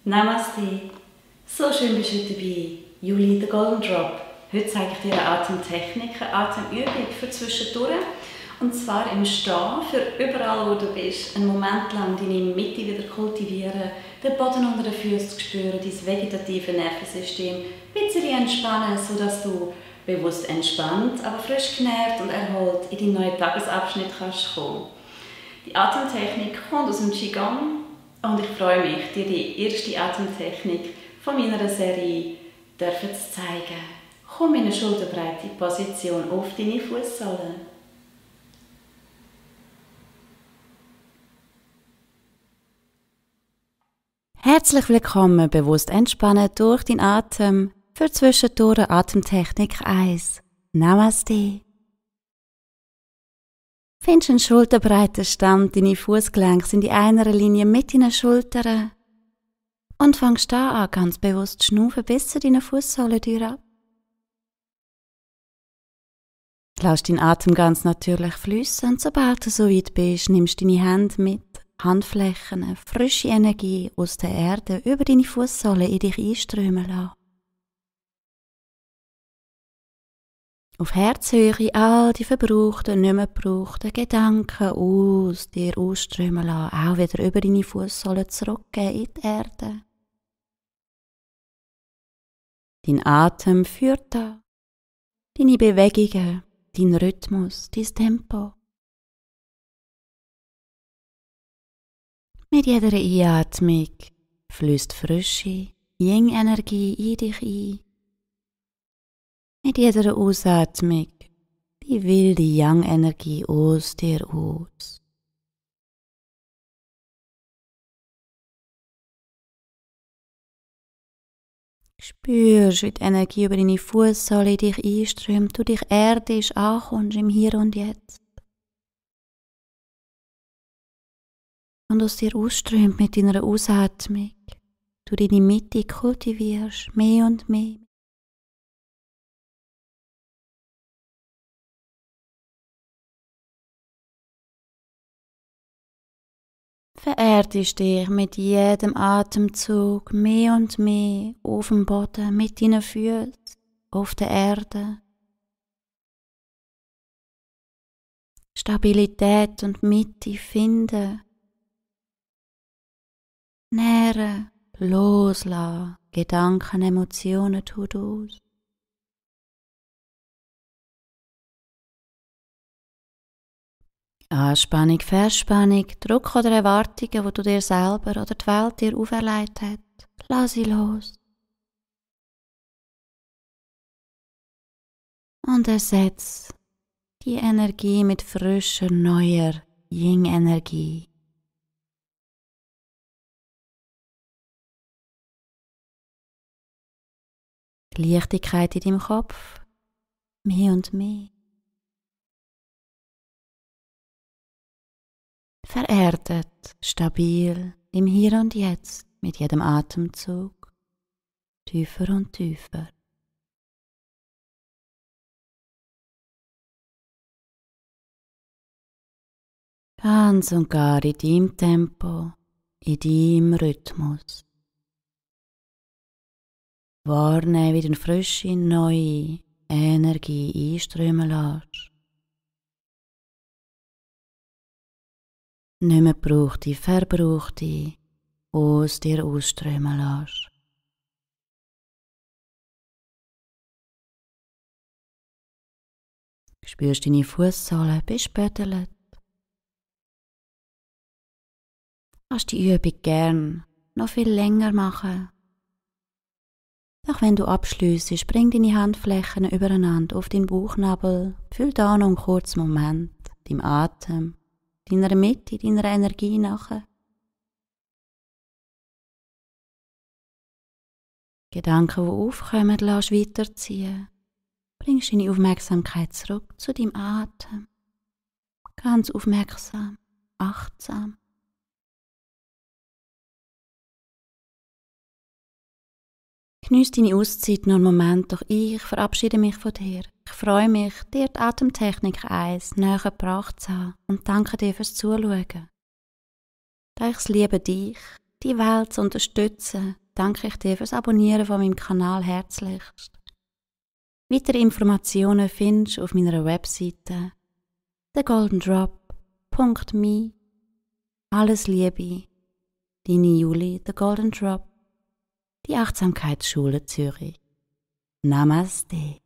Namaste. So schön bist du heute dabei. Julie, der Golden Drop. Heute zeige ich dir eine Atemtechnik, eine Atemübung für zwischendurch. Und zwar im Stehen, für überall, wo du bist, einen Moment lang deine Mitte wieder kultivieren, den Boden unter den Füßen zu spüren, dein vegetative Nervensystem ein bisschen entspannen, sodass du bewusst entspannt, aber frisch genährt und erholt in deinen neuen Tagesabschnitt kannst kommen. Die Atemtechnik kommt aus dem Qigong und ich freue mich, dir die erste Atemtechnik von meiner Serie zu zeigen. Komm in eine schulterbreite Position auf deine Fußsohlen. Herzlich willkommen, bewusst entspannen durch den Atem für zwischendurch Atemtechnik 1. Namaste. Findest einen schulterbreiten Stand, deine Fußgelenke sind in einer Linie mit deinen Schultern und fangst da an, ganz bewusst zu schnaufen bis zu deinen Fußsohlen ab. Lass deinen Atem ganz natürlich fließen und sobald du so weit bist, nimmst du deine Hände mit, Handflächen, frische Energie aus der Erde über deine Fußsohlen in dich einströmen lassen. Auf Herzhöhe all die verbrauchten, nicht mehr gebrauchten Gedanken aus dir ausströmen lassen, auch wieder über deine Fußsohlen zurückgehen in die Erde. Dein Atem führt da deine Bewegungen, dein Rhythmus, dein Tempo. Mit jeder Einatmung fließt frische Yin-Energie in dich ein. Mit jeder Ausatmung die wilde Yang-Energie aus dir aus. Spürst, wie die Energie über deine Fußsohle in dich einströmt, du dich erdisch ankommst im Hier und Jetzt. Und aus dir ausströmt mit deiner Ausatmung, du deine Mitte kultivierst, mehr und mehr. Vererdest dich mit jedem Atemzug mehr und mehr auf dem Boden, mit deinen Füßen, auf der Erde. Stabilität und Mitte finden. Nähren, loslassen, Gedanken, Emotionen tut aus. Anspannung, Verspannung, Druck oder Erwartungen, die du dir selber oder die Welt dir auferlegt hat, lass sie los. Und ersetze die Energie mit frischer, neuer Yin-Energie. Leichtigkeit in deinem Kopf, mehr und mehr. Vererdet, stabil, im Hier und Jetzt, mit jedem Atemzug, tiefer und tiefer. Ganz und gar in deinem Tempo, in deinem Rhythmus. Wahrnehmen, wie du frische, neue Energie einströmen lässt. Nicht mehr gebrauchte, verbrauchte, aus dir ausströmen lässt. Spürst deine Fußsohlen, bist bödelt. Kannst die Übung gern noch viel länger machen. Doch wenn du abschliessest, bring deine Handflächen übereinander auf deinen Bauchnabel, fühl da noch einen kurzen Moment, deinem Atem, deiner Mitte, deiner Energie nachher. Gedanken, die aufkommen, lass weiterziehen. Bringst deine Aufmerksamkeit zurück zu deinem Atem. Ganz aufmerksam, achtsam. Geniess deine Auszeit noch einen Moment, doch ich verabschiede mich von dir. Ich freue mich, dir die Atemtechnik 1 näher gebracht zu haben und danke dir fürs Zuschauen. Da ich liebe dich, die Welt zu unterstützen, danke ich dir fürs Abonnieren von meinem Kanal herzlichst. Weitere Informationen findest du auf meiner Webseite thegoldendrop.me. Alles Liebe, deine Julie, The Golden Drop, die Achtsamkeitsschule Zürich. Namaste.